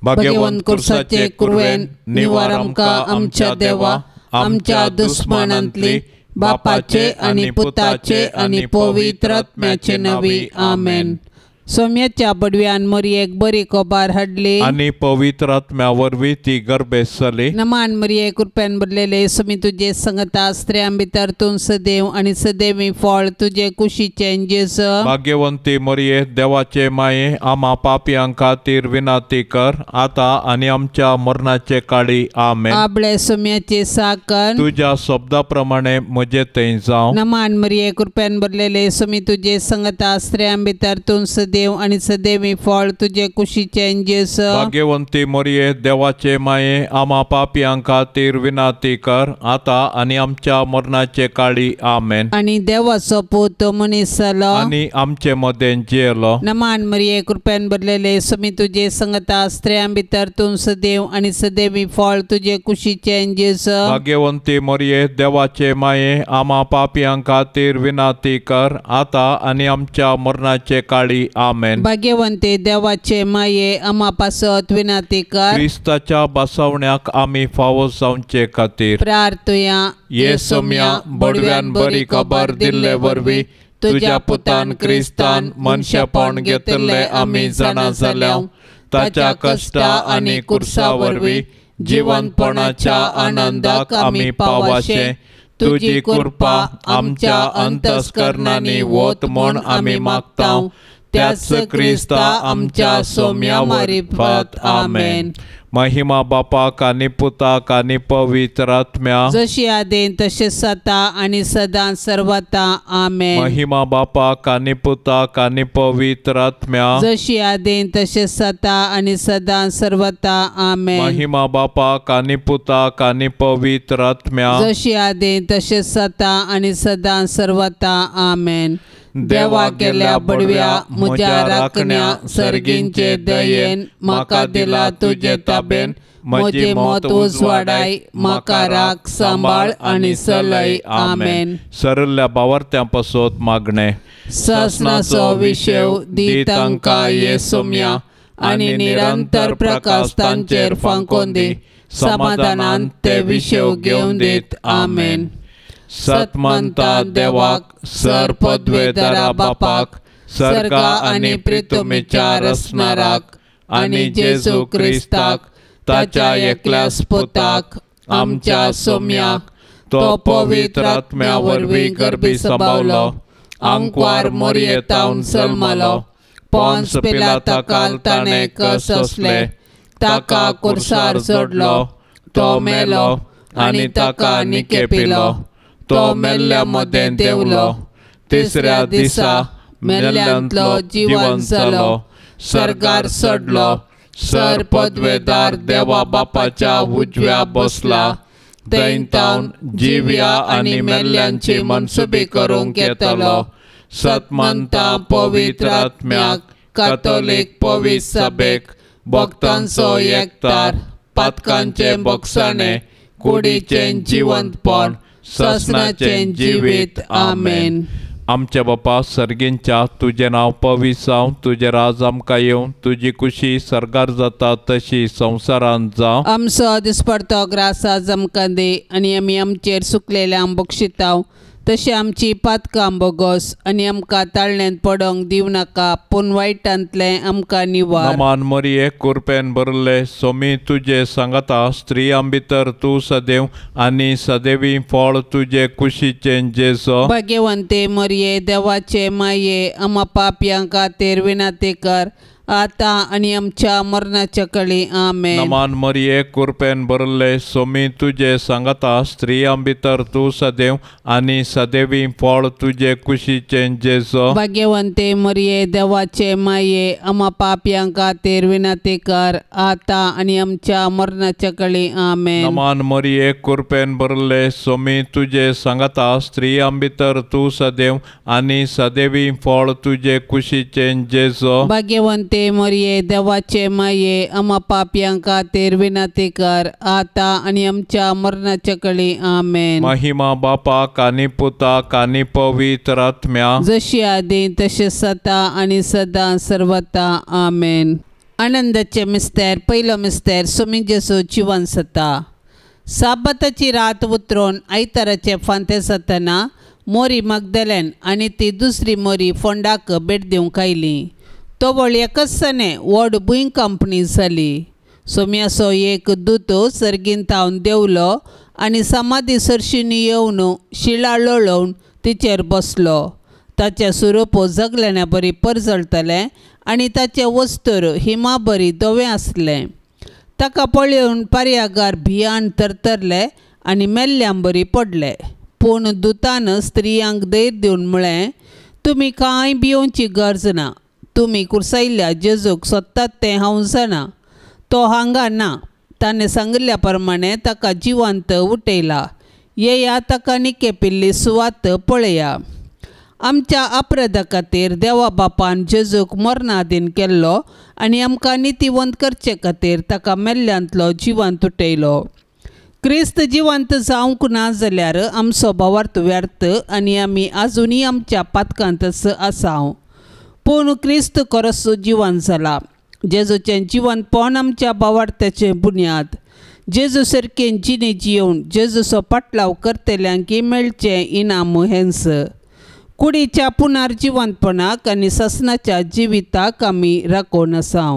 भाग्यवंत कुर्साचे कुरवेन निवार आमकां आमच्या देवा आमच्या दुस्मानांतली बापाचे आनी पुताचे आनी पवित्र आत्म्याचे नांवी आमेन. सोम्याच्या बडव्यान मरियेक बरी खबर हाडली आनी पवित्र आत्म्या वरवीं ती गर्भेस्त जाली. नमान मरिये कृपेन भरलेले सोमी तुजे संगता स्त्रियां भितर तूं सदैव आनी सदैवी फळ तुजे कुशीचें जेजू. भाग्यवंती मरिये देवाचे माये आमा पापयां खातीर विनंती कर आतां आनी आमच्या मरणाचे काळी आमेन. आपले सोम्याचे साकन तुज्या शब्दा प्रमाणे म्हजे थंय जावं. नमान मरिये कृपेन भरलेले सोमी तुजे संगता स्त्रियां भितर तूं सदैव आनी सदैवी फळ तुजे कुशीचें जेजू. भाग्यवंती मरिये देवाचे माये आमा पापयां खातीर विनंती कर आतां आनी आमच्या मरणाचे काळी आमेन. आनी देवाचो पूत मनीस जालो आनी आमचे मदें जियेलो. नमान मरिये कृपेन भरलेले सोमी तुजे संगता स्त्रियां भितर तूं सदैव आनी सदैवी फळ तुजे कुशीचें जेजू. भाग्यवंती मरिये देवाचे माये आमा पापयां खातीर विनंती कर आतां आनी आमच्या मरणाचे काळी आमेन. भाग्यवंते देवाचे माये आमा पासत विनंती कर. क्रिस्ताच्या बसवण्याक आमी फावो जावचे खातीर प्रार्थुया. ये सोम्या बडव्यान बरी खबर दिल्ले वरवीं तुज्या पुतान क्रिस्तान मनशापण घेतिल्ले आमी जाणा जाल्या. ताच्या कश्टा आनी कुर्सा वरवीं जिवनपणाच्या आनंदाक आमी पावाशे. तुजी कृपा आमच्या अंतस्करणांनी वत म्हूण आमी मागता. त्याच क्रिस्ता आमच्या सोम्या मारिफत आमेन. महिमा बापाक आनी पुताक आनी पवित्र आत्म्या जशी आदीन तशें सता आनी सदां सर्वता आमेन. महिमा बापाक आनी पुताक आनी पवित्र आत्म्या जशी आदीन तशें सता आनी सदां सर्वता आमेन. महिमा बापाक आनी पुताक आनी पवित्र आत्म्या जशी आदीन तशें सता आनी सदां सर्वता आमेन. देवा केल्या बडव्या म्हज्या राखण्या सर्गींचे दयेन म्हाका दिला तुजे ताबेन. म्हजी मत उजवाडाय म्हाका राख सांबाळ आनी चलय आमेन. सरल्या बावर्त्यां पासत मागणें. सासणाचो विशेव दी तांकां ये सोम्या आनी निरंतर प्रकाश तांचेर फांकोवन दी. समाधानान ते विशेव घेवन दीत आमेन. सतमंता देवाक सर पदवेदारा बापाक सर्गा आनी प्रितुमीच्या रचणाराक आनी जेजू क्रिस्ताक ताच्या एकल्याच पुताक आमच्या सोम्याक तो पवित्र आत्म्या वरवीं गर्भी सांबावलो. आंकवार मोरयेतावन जल्मलो. पोन्स पिलाता ताणें कस असले. ताका कुर्सार जोडलो. तो मेलो आनी ताका निकेपिलो. तो मेल्ल्या मदें देंवलो. तिसऱ्या दिसा मेल्ल्यांतलो जिवन जालो. सर्गार चडलो. सर पदवेदार देवा बापाच्या उजव्या बसला. थंयतावन जिव्या आनी मेल्ल्यांची मनसुबी करूंक येतलो. सतमंता पवित्र आत्म्याक कातोलीक पवित्र सभेक भक्तांचो एकतार पातकांचें बक्षाणें कुडीचें जिवंतपण ससनाचें जिवीत आमेन. आमच्या बापा सर्गींच्या तुजें नांव पवित्र जावं. तुजें राज आमकां येवं. तुजी कुशी सर्गार जाता तशी संवसारांत जावं. आमचो दिसपडतो ग्रास आज आमकां दी आनी आमी आमचेर सुकलेल्यांक बक्षिताव तशें आमची पातकां बोगोस आनी आमकां ताळण्यांत पडोंक दिवं नाका पूण वायटांतलें आमकां निवार. नमान मरिये कुरपेन भरले सोमी तुजे सांगाता. स्त्रियां भितर तूं सदैव आनी सदैवी फळ तुजे कुशीचें जेजू. भाग्यवंते मरिये देवाचे माये आमा पापयां खातीर विनंती कर आतां आनी आमच्या मरणाच्या कळी आमेन. नमान मरिये कुरपेन भरले सोमी तुजे सांगाता. स्त्रियां भितर तूं सदैव आनी सदैवी फळ तुजे कुशीचें जेजू. भाग्यवंते मरिये देवाचे माये आमा पापयां खातीर विनंती कर आतां आनी आमच्या मरणाच्या कळी आमेन. नमान मरिये कुरपेन भरले सोमी तुजे सांगाता. स्त्रियां भितर तूं सदैव आनी सदैवी फळ तुजे कुशीचें जेजू. भाग्यवंते मरिये देवाचे माये आमा पापयां खातीर विनंती कर आतां आनी आमच्या मरणाच्या कळी आमेन. महिमा बापाक आनी पुताक आनी पवित्र आत्म्या जशी आदी तशें सता आनी सदां सर्वता आमेन. आनंदाचे मिस्तेर पयलो मिस्तेर सोमी जेजू जिवन जाता. साबाताची रात उतरून आयताराचे फांते जातना मोरी मगदलेन आनी ती दुसरी मोरी फोंडाक भेट दिवंक आयली. तवळ एकच व्हड भूंयकांपणी जाली. सोम्याचो एक दूत सर्गीन थावन देंवलो आनी समाधी सरशींनी येवन शिळा लोळोवन तिचेर बसलो. ताचें स्वरूप जगलेण्या बरी परजळटलें आनी ताचें वस्त्र हिमा बरी धवें आसलें. ताका पळोवन पर्यागार भियान थरथरले आनी मेल्ल्यां बरी पडले. पूण दुतान स्त्रियांक धैर्य दिवन म्हळें, तुमी कांय भियोवची गरज ना. तुमी कुर्सायल्ल्या जेजूक सोदतात तें हांव जाणा. तो हांगा ना. ताणें सांगिल्ल्या प्रमाणें ताका जिवंत उठयला. येया ताका निकेपिल्ली सुवात पळया. आमच्या अपराधा खातीर देवा बापान जेजूक मरणाधीन केल्लो आनी आमकां नितीवंत करचे खातीर ताका मेल्ल्यांतलो जिवंत उठयलो. क्रिस्त जिवंत जावंक ना जाल्यार आमचो भावार्थ व्यर्थ आनी आमी आजुनूय आमच्या पातकांतच आसा. पूण क्रिस्त खरोच जिवंत जाला. जेजूचें जिवंतपण आमच्या भावार्थाचें बुन्याद. जेजू सारकें जिणे जियोवन जेजूचो पाटलाव करतल्यांक मेळचें इनाम हेंच. कुडीच्या पुनर्जिवंतपणाक आनी ससनाच्या जिविताक आमी राखून आसा.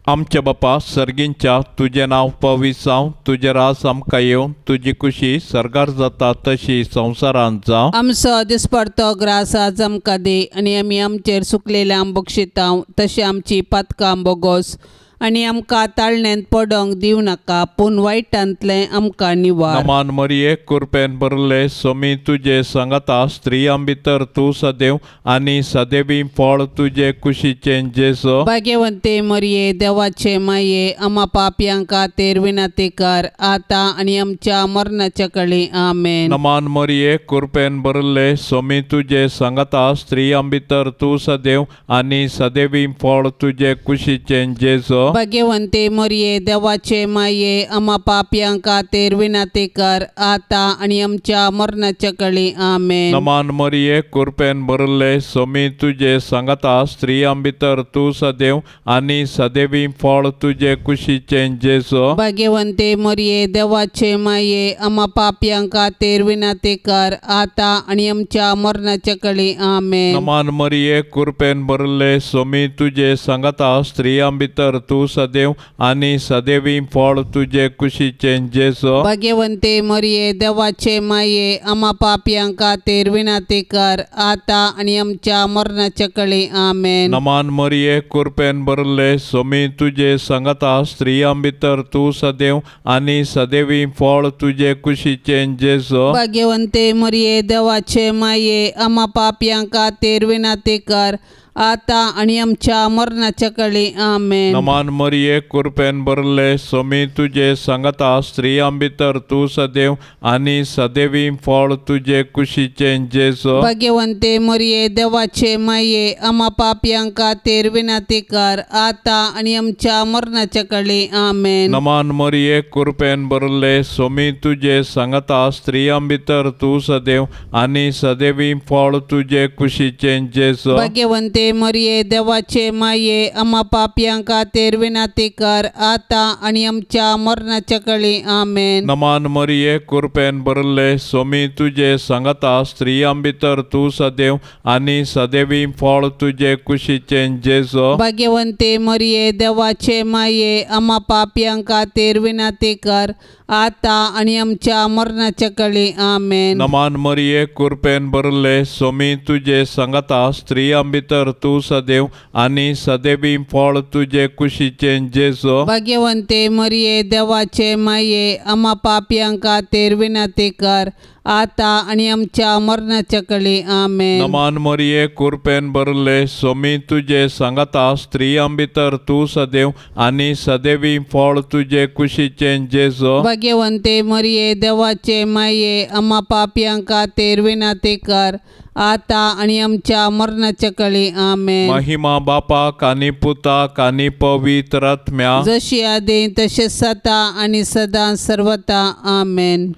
आमच्या बापा सर्गींच्या तुजें नांव पवित्र जावं, तुजें राज आमकां येवं, तुजी खुशी सर्गार जाता तशी संवसारांत जावं. आमचो दिसपडतो ग्रास आज आमकां दी आनी आमी आमचेर सुकलेल्या बक्षितां तशें आमची पातकां बोगोस आनी आमकां ताळण्यांत पडोंक दिवं नाका, पूण वायटांतलें आमकां निवार. नमान मरिये कुरपेन भरले सोमी तुजे सांगाता, स्त्रियां भितर तूं सदैव आनी सदैवी फळ तुजे कुशीचें जेजू. भाग्यवंते मरिये देवाचे माये, आमा पापयां खातीर विनंती कर आतां आनी आमच्या मरणाच्या कळी. आमेन. नमान मरिये कुरपेन भरले सोमी तुजे सांगाता, स्त्रियां भितर तूं सदैव आनी सदैवी फळ तुजे कुशीचें जेजू. भाग्यवंते मरिये देवाचे माये, आमा पापयां खातीर विनंती कर आतां आनी आमच्या मरणाच्या कळी. आमेन. नमान मरिये कुरपेन भरले सोमी तुजे सांगाता, स्त्रियां भितर तूं सदैव आनी सदैवी फळ तुजे कुशीचें जेजू. भाग्यवंते मरिये देवाचे माये, आमा पापयां खातीर विनंती कर आतां आनी आमच्या मरणाच्या कळी. आमेन. नमान मरिये कुरपेन भरले सोमी तुजे सांगाता, स्त्रियां भितर तूं सदैव आनी सदैवी फळ तुजे कुशीचें जेजू. भाग्यवंते मरिये देवाचे माये, आमा पापयां खातीर विनंती कर आतां आनी आमच्या मरणाच्या कळी. आमेन. नमान मरिये कुरपेन भरले सोमी तुजे सांगाता, स्त्रियां भितर तूं सदैव आनी सदैवी फळ तुजे कुशीचें जेजू. भाग्यवंते मरिये देवाचे माये, आमा पापयां खातीर विनंती कर आतां आनी आमच्या मरणाच्या कळी. आमेन. नमान मरिये कुरपेन भरले सोमी तुजे सांगाता, स्त्रियां भितर तूं सदैव आनी सदैवी फळ तुजे कुशीचें जेजू. भाग्यवंते मरिये देवाचे माये, आमा पापयां खातीर विनंती कर आतां आनी आमच्या मरणाच्या कळी. आमेन. नमान मरिये कुरपेन भरले सोमी तुजे सांगाता, स्त्रियां भितर तूं सदैव आनी सदैवी फळ तुजे कुशीचें जेजू. भाग्यवंते मरिये देवाचे माये, आमा पापयां खातीर विनंती कर आतां आनी आमच्या मरणाच्या कळी. आमेन. नमान मरिये कुरपेन भरले सोमी तुजे सांगाता, स्त्रियां भितर तूं सदैव आनी सदैवी फळ तुजे कुशीचें जेजू. भाग्यवंते मरिये देवाचे माये, आमा पापयां खातीर विनंती कर आतां आनी आमच्या मरणाच्या कळी. आमेन. नमान मरिये कुरपेन भरले सोमी तुजे सांगाता, स्त्रियां भितर तूं सदैव आनी सदैवी फळ तुजे कुशीचें जेजू. भाग्यवंते मरिये देवाचे माये, आमा पापयां खातीर विनंती कर आतां आनी आमच्या मरणाच्या कळी. आमेन. नमान मरिये कुरपेन भरले सोमी तुजे सांगाता, स्त्रियां भितर तूं सदैव आनी सदैवी फळ तुजे कुशीचें जेजू. भाग्यवंते मरिये देवाचे माये, आमा पापयां खातीर विनंती कर आतां आनी आमच्या मरणाच्या कळी. आमेन. महिमा बापाक आनी पुताक आनी पवित्र आत्म्याक, जशी आदी तशें सदा आनी सदां सर्वता. आमेन.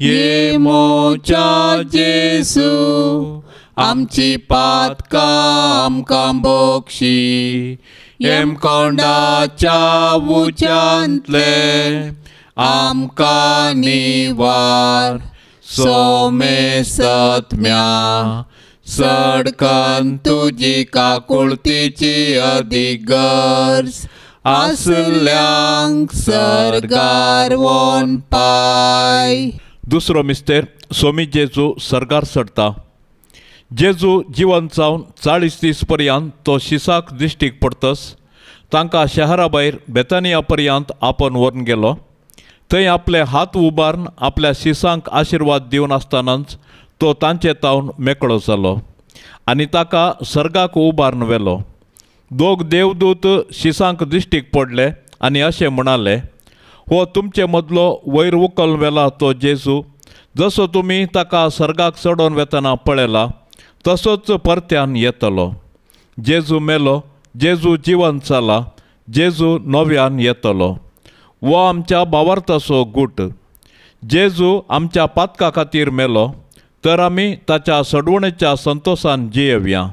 ये मोच्या जेजू, आमची पातकां आमकां बोक्षी, हेमकोंडाच्या उच्यांतले आमकां निवार सोमेसत्म्या सडकन तुजी काकुळतीची अदीक गरज आसल्यांक सर्गार वोन पाय. दुसरो मिस्तेर सोमी जेजू सर्गार चडटा. जेजू जिवन जावन 40 दीस पर्यंत तो शिसाक दिश्टीक पडतस तांकां शहरा भायर बेतानिया पर्यंत आपण व्हरून गेलो. थंय आपले हात उबारून आपल्या शिसांक आशिर्वाद दिवन आसतनाच तो तांचे तावन मेकळो जालो आनी ताका सर्गाक उबारून व्हेलो. दोग देवदूत शिसांक दिश्टीक पडले आनी अशें म्हणाले, हो तुमचे मदलो वयर उकल व्हेला तो जेजू, जसो तुमी ताका सर्गाक चडोवन वेतना पळयला तसोच परत्यान येतलो. जेजू मेलो, जेजू जिवन जाला, जेजू नव्यान येतलो. हो आमच्या भावार्थाचो गूट. जेजू आमच्या पातका खातीर मेलो तर आमी ताच्या सडवणेच्या संतोशान जियेवया.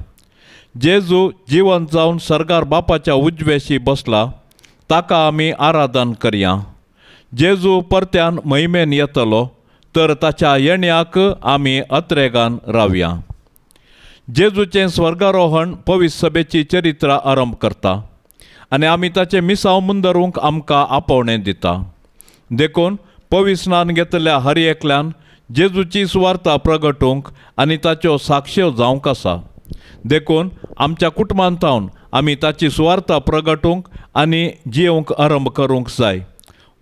जेजू जिवन जावन सर्गार बापाच्या उजवेशी बसला, ताका आमी आराधन करया. जेजू परत्यान महिमेन येतलो तर ताच्या येण्याक आमी अत्रेगान रावया. जेजूचें स्वर्गारोहण पवित्र सभेची चरित्र आरंभ करता आनी आमी ताचें मिसांव मुंदरूंक आमकां आपोवणें दिता. देखून पवित्र स्नान घेतल्या हर एकल्यान जेजूची सुवार्ता प्रगटूंक आनी ताच्यो साक्ष्यो जावंक आसा. देखून आमच्या कुटुंबांतावन आमी ताची सुवार्ता प्रगटूंक आनी जियोवंक आरंभ करूंक जाय.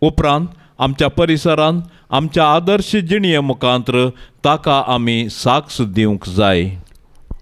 उपरांत आमच्या परिसरांत आमच्या आदर्श जिणये मुखांत्र ताका आमी साक्ष दिवंक जाय.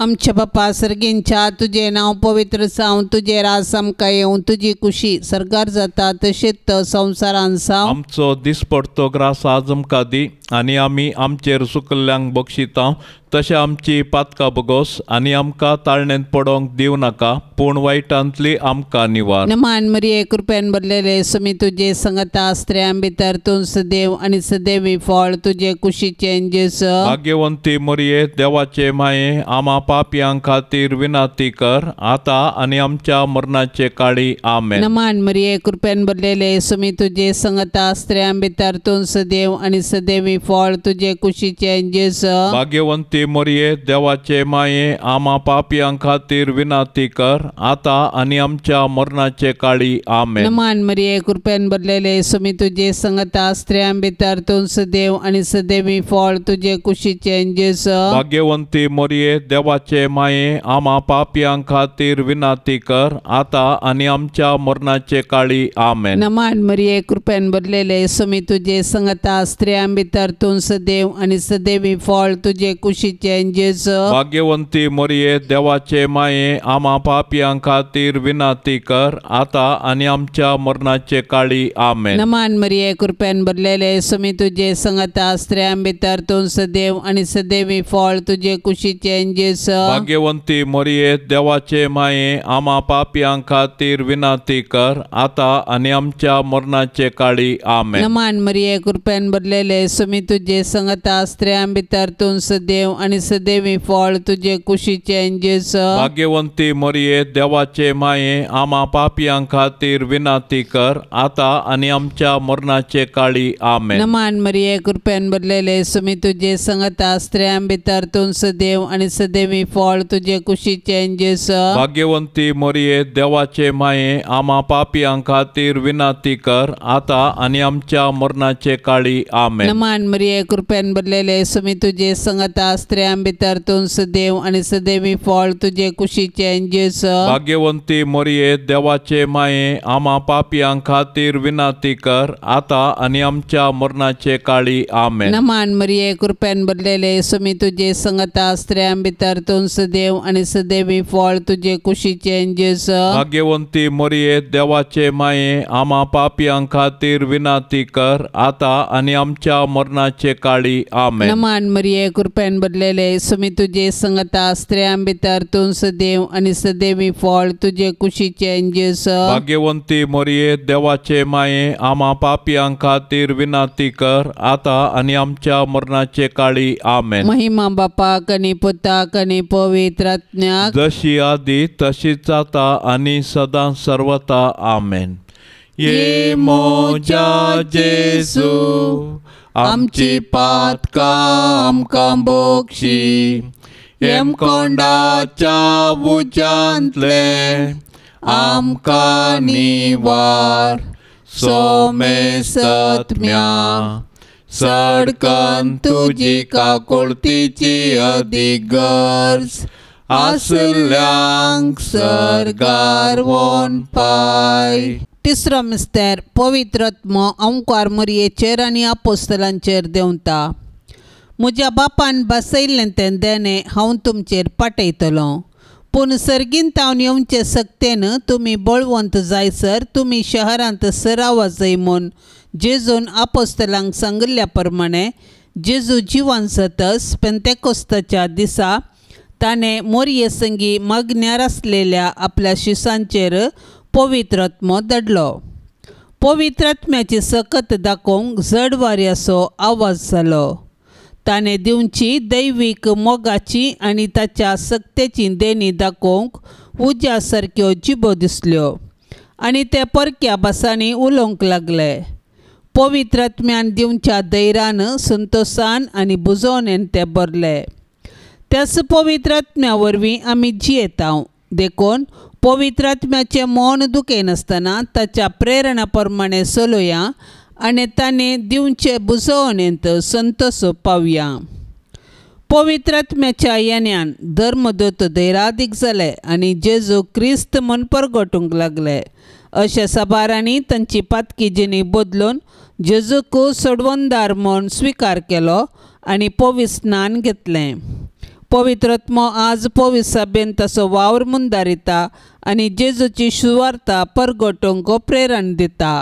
आमच्या बापा सर्गींच्या तुजें नांव पवित्र जावं, तुजें राज आमकां येवं, तुजी कुशी सर्गार जाता तशेंच संवसारान जावं. आमचो दिसपडतो ग्रास आज आमकां दी आनी आमी आमचेर सुकल्ल्यांक बक्षिता तशें आमची पातकां बगोस आनी आमकां ताळणेंत पडोवंक दिवं नाका, पूण वायटांतली आमकां निवार. नमान मरिये, कृपेन भरलेले सुमी तुजे संगता, स्त्रियां भितर तूं सदैव आनी सदैवी फळ तुजे कुशीचें जेजू. भाग्यवंती मरिये, देवाचे माये, आमा पापयां खातीर विनंती कर आतां आनी आमच्या मरणाचे काळी. आमेन. नमान मरिये, कृपेन भरलेले सुमी तुजे संगता, स्त्रियां भितर तूं सदैव आनी सदैवी फळ तुजे कुशीचें जेजू. भाग्यवंती मरिये, देवाचे माये, आमा पापयां खातीर विनंती कर आतां आनी आमच्या मरणाचे काळी. आमेन. नमान मरिये, कृपेन भरलेले सुमी तुजे संगता, स्त्रियां भितर तूं सदैव आनी सदैवी फळ तुजे कुशीचें जेजू. भाग्यवंती मरिये, देवाचे माये, आमा पापयां खातीर विनंती कर आतां आनी आमच्या मरणाचे काळी. आमेन. नमान मरिये, कृपेन भरलेले सुमी तुजे संगता, स्त्रियां भितर तूं सदैव आनी सदैवी फळ तुजे कुशीचें जेजू. भाग्यवंती मरिये, देवाचे माये, आमा पापयां खातीर विनंती कर आतां आनी आमच्या मरणाचे काळी. आमेन. नमान मरिये, कृपेन भरलेले सुमी तुजे संगता, स्त्रियां भितर तूं सदैव आनी सदैवी फळ तुजे कुशीचें जेजू. भाग्यवंती मरिये, देवाचे माये, आमा पापयां खातीर विनंती कर आतां आनी आमच्या मरणाचे काळी. आमेन. नमान मरिये, कृपेन भरलेले सुमी तुजे संगता, स्त्रियां भितर तूं सदैव आनी सदैवी फळ तुजे कुशीचें जेजू. भाग्यवंती मरिये, देवाचे माये, आमा पापयां खातीर विनंती कर आतां आनी आमच्या मरणाचे काळी. आमेन. नमान मरिये, कृपेन भरलेले सुमी तुजे संगता, स्त्रियां भितर तूं सदैव आनी सदैवी फळ तुजे कुशीचें जेजू. भाग्यवंती मरिये, देवाचे माये, आमा पापयां खातीर विनंती कर आतां आनी आमच्या मरणाचे काळी. आमेन. नमान मरिये, कृपेन भरलेले सुमी तुजे संगता, स्त्रियां भितर तूं सदैव आनी सदैवी फळ तुजे कुशीचें जेजू. भाग्यवंती मरिये, देवाचे माये, आमा पापयां खातीर विनंती कर आतां आनी आमच्या मरणाचे काळी. आमेन. नमान मरिये, कृपेन भरलेले सुमी तुजे संगता, स्त्रियां भितर तूं सदैव आनी सदैवी फळ तुजे कुशीचें जेजू. भाग्यवंती मरिये, देवाचे माये, आमा पापयां खातीर विनंती कर आतां आनी आमच्या मरणाचे काळी. आमेन. नमान मरिये, कृपेन भरलेले भरलेले सुमी तुजे संगता स्त्रियां भितर तूं सदैव आनी सदैवी फळ तुजे कुशीचें जेजू. भाग्यवंती मोरये देवाचे माये आमा पापयां खातीर विनंती कर आतां आनी आमच्या मरणाचे काळी. आमेन. महिमा बापाक आनी पुताक आनी पवित्र आत्म्याक, जशी आदी तशीच आतां आनी सदां सर्वता. आमेन. ये मोजा जेजू आमची पातकां आमकां बोक्षी, हेमकोंडाच्या उज्यांतले आमकां निवार, सोमेसत्म्या सडकन तुजी काकुळतीची अदीक गरज आसल्यांक सर्गार वोन पाय. तिसरो मिस्तेर पवित्र आत्मो अंकार मोरयेचेर आनी आपोस्तलांचेर देंवता. म्हज्या बापान बसयल्लें तें देणें हांव तुमचेर पाठयतलो, पूण सर्गीन तावन येवचे सक्तेन तुमी बळवंत जायसर तुमी शहरांत सराव जाय म्हूण जेजून आपोस्तलांक सांगिल्ल्या प्रमाणे जेजू जिवन जातच पेंतेकोस्ताच्या दिसा ताणें मोरये संगी मागण्यार आसलेल्या आपल्या शिसांचेर पवित्र आत्मो धाडलो. पवित्र आत्म्याची सकत दाखोवंक जड वाऱ्याचो आवाज जालो. ताणें दिवची दैवीक मोगाची आनी ताच्या सक्तेची देणी दाखोवंक उज्या सारक्यो जिबो दिसल्यो आनी ते परक्या भासांनी उलोवंक लागले. पवित्र आत्म्यान दिवच्या धैर्यान संतोसान आनी बुजोवणेन ते भरले. त्याच पवित्र आत्म्या वरवीं आमी जियेता, देखून पवित्र आत्म्याचें मन दुखयनासतना ताच्या प्रेरणा प्रमाणे चलोया आनी ताणें दिवचे बुजोवणेंत संतोष पावया. पवित्र आत्म्याच्या येण्यान धर्मदूत धैरादीक जाले आनी जेजू क्रिस्त म्हूण परगटूंक लागले. अशा साबारांनी तांची पातकी जिणी बदलून जेजूक सोडवणदार म्हूण स्विकार केलो आनी पवित्र स्नान घेतलें. पवित्र आत्मो आज पवित्र सभेन ताचो वावर मुंदारिता आनी जेजूची सुवार्ता परगटूंक प्रेरण दिता.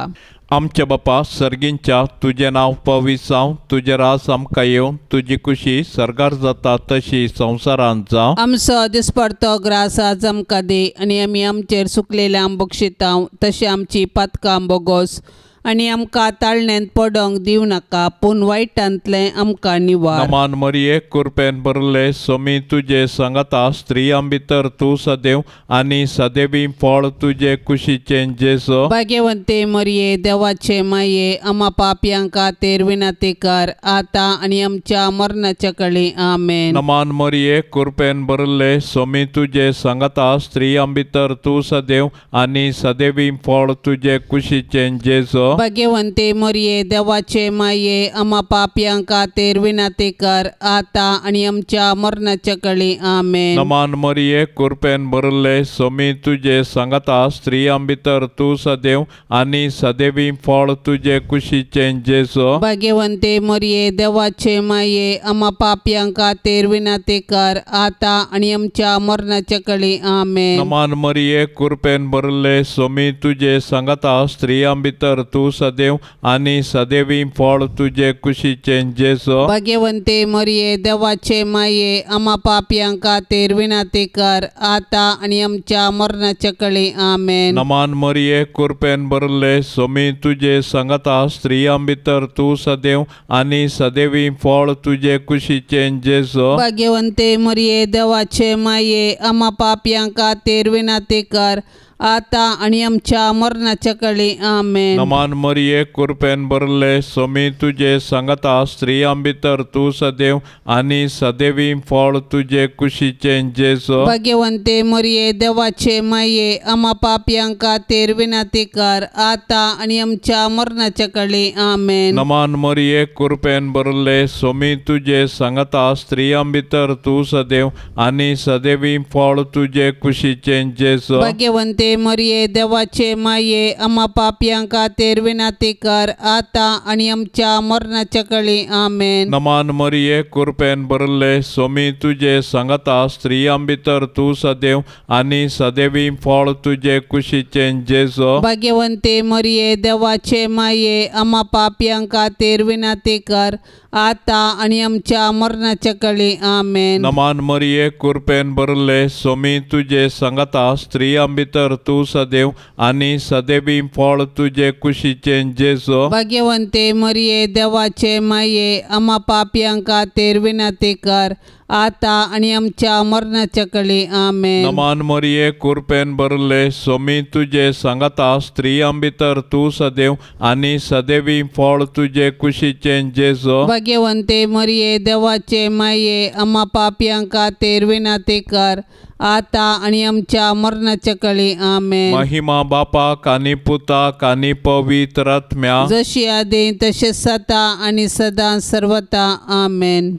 आमच्या बापा सर्गींच्या तुजें नांव पवित्र जावं, तुजें राज आमकां येवं, तुजी कुशी सर्गार जाता तशी संवसारांत जावं. आमचो दिसपडतो ग्रास आज आमकां दी आनी आमी आमचेर सुकलेल्या बक्षिता तशी आमची पातकां बोगोस आनी आमकां ताळण्यांत पडोंक दिवं नाका, पूण वायटांतलें आमकां निवार. नमान मरिये कुरपेन भरले सोमी तुजे सांगाता, स्त्रियां भितर तूं सदैव आनी सदैवी फळ तुजे कुशीचें जेजू. भाग्यवंते मरिये देवाचे माये आमा पापयां खातीर विनंती कर आतां आनी आमच्या मरणाच्या कळी. आमेन. नमान मरिये कुरपेन भरले सोमी तुजे सांगाता, स्त्रियां भितर तूं सदैव आनी सदैवी फळ तुजे कुशीचें जेजू. भाग्यवंते मरिये देवाचे माये आमा पापयां खातीर विनंती कर आतां आनी आमच्या मरणाच्या कळी. आमेन. नमान मरिये कुरपेन भरले सोमी तुजे सांगाता, स्त्रियां भितर तूं सदैव आनी सदैवी फळ तुजे कुशीचें जेजू. भाग्यवंते मरिये देवाचे माये आमा पापयां खातीर विनंती कर आतां आनी आमच्या मरणाच्या कळी. आमेन. नमान मरिये कुरपेन भरले सोमी तुजे सांगाता, स्त्रियां भितर तूं सदैव आनी सदैवी फळ तुजे कुशीचें जेजू. भाग्यवंते मरिये देवाचे माये आमा पापयां खातीर विनंती कर आतां आनी आमच्या मरणाच्या कळी. आमेन. नमान मरिये कुरपेन भरले सोमी तुजे सांगाता, स्त्रियां भितर तूं सदैव आनी सदैवी फळ तुजे कुशीचें जेजू. भाग्यवंते मरिये देवाचे माये आमा पापयां खातीर विनंती कर आतां आनी आमच्या मरणाच्या कळी. आमेन. नमान मरिये कुरपेन भरले सोमी तुजे सांगाता, स्त्रियां भितर तूं सदैव आनी सदैवी फळ तुजे कुशीचें जेजू. भाग्यवंते मरिये देवाचे माये आमा पापयां खातीर विनंती कर आतां आनी आमच्या मरणाच्या कळी. आमेन. नमान मरिये कुरपेन भरले सोमी तुजे सांगाता, स्त्रियां भितर तूं सदैव आनी सदैवी फळ तुजे कुशीचें जेजू. भाग्यवंते भाग्यवंते मरिये देवाचे माये आमा पापयां खातीर विनंती कर आतां आनी आमच्या मरणाच्या कळी आमेन। नमान मरिये कृपेन भरले स्वामी तुजे सांगाता स्त्रियां भितर तूं सदैव आनी सदैवी फळ तुजे कुशीचें जेजू। भाग्यवंते मरिये देवाचे माये आमा पापयां खातीर विनंती कर आतां आनी आमच्या मरणाच्या कळी आमेन। नमान मरिये कृपेन भरले स्वामी तुजे सांगाता स्त्रियां भितर तूं सदैव आनी सदैवी फळ तुजे कुशीचें जेजू। भाग्यवंते मरिये देवाचे माये आमा पापयां खातीर विनंती कर आतां आनी आमच्या मरणाच्या कळी आमेन। नमान मरिये कृपेन भरले स्वामी तुजे सांगाता स्त्रियां भितर तूं सदैव आनी सदैवी फळ तुजे कुशीचें जेजू। भाग्यवंते मरिये देवाचे माये आमा पापयां खातीर विनंती कर आतां आनी आमच्या मरणाच्या कळी आमेन। महिमा बापाक आनी पुताक आनी पवित्र आत्म्याक जशी आदी तशें सदा आनी सदां सर्वता आमेन।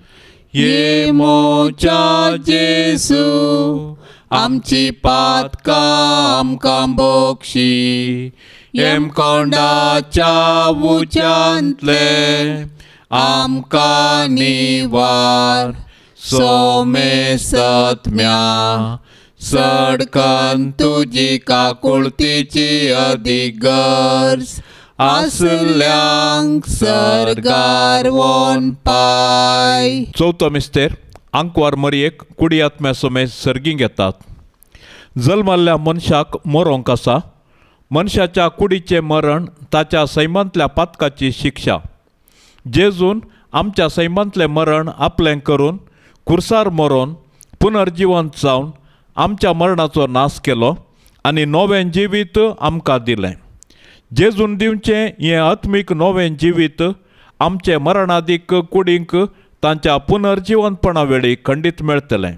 ये मोच्या जेजू आमची पातकां आमकां बोक्षी येमकोंडाच्या उच्यांतले आमकां निवार सोमेसत्म्या सडकन तुजी काकुळतीची अदीक गरज आसल्यांक सर्गार वोन पाय। चवथो मिस्तेर आंकवार मरयेक कुडी आत्म्या समेत सर्गीं घेतात। जल्मल्ल्या मनशाक मरोंक आसा। मनशाच्या कुडीचें मरण ताच्या सैमांतल्या पातकाची शिक्षा। जेजून आमच्या सैमांतलें मरण आपलें करून कुर्सार मरोन पुनर्जिवंत जावन आमच्या मरणाचो नाश केलो आनी नवें जिवीत आमकां दिलें। जेजून दिवचें हें आत्मीक नवें जिवीत आमचे मरणादीक कुडींक तांच्या पुनर्जिवंतपणा वेळी खंडीत मेळटलें।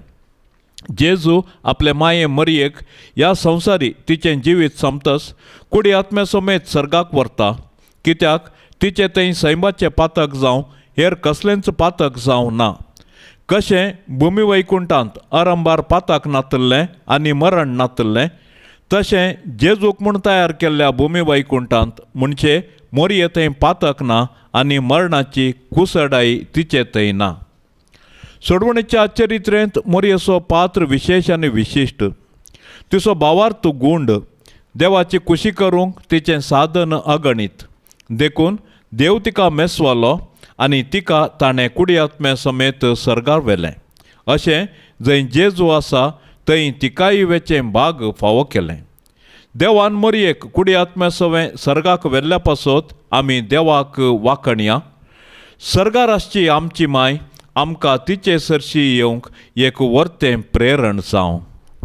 जेजू आपले माये मरयेक ह्या संवसारी तिचें जिवीत सोंपतच कुडी आत्म्या समेत सर्गाक व्हरता, कित्याक तिचें थंय सैमाचें पातक जावं हेर कसलेंच पातक जावं ना। कशें भुमी वैकुंठांत अरंबार पातक नातल्लें आनी मरण नातल्लें तशें जेजूक म्हूण तयार केल्ल्या भुमी वैकुंठांत म्हणजे मोरये थंय पातक ना आनी मरणाची कुसडाई तिचे थंय ना। सोडवणेच्या चरित्रेंत मोरयेचो पात्र विशेश आनी विशिश्ट। तिचो भावार्थ गुंड देवाची कुशी करूंक तिचें साधन अगणीत, देखून देव तिका मेसवालो आनी तिका ताणें कुडी आत्म्या समेत सर्गार व्हेलें। अशें जंय जेजू आसा थंय तिकाय वेचें भाग फावो केलें। देवान मरयेक कुडी आत्म्या सवें सर्गाक व्हेल्ल्या पासत आमी देवाक वाखणया। सर्गार आसची आमची माय आमकां तिचे सरशी येवंक एक वर्तें प्रेरण जावं।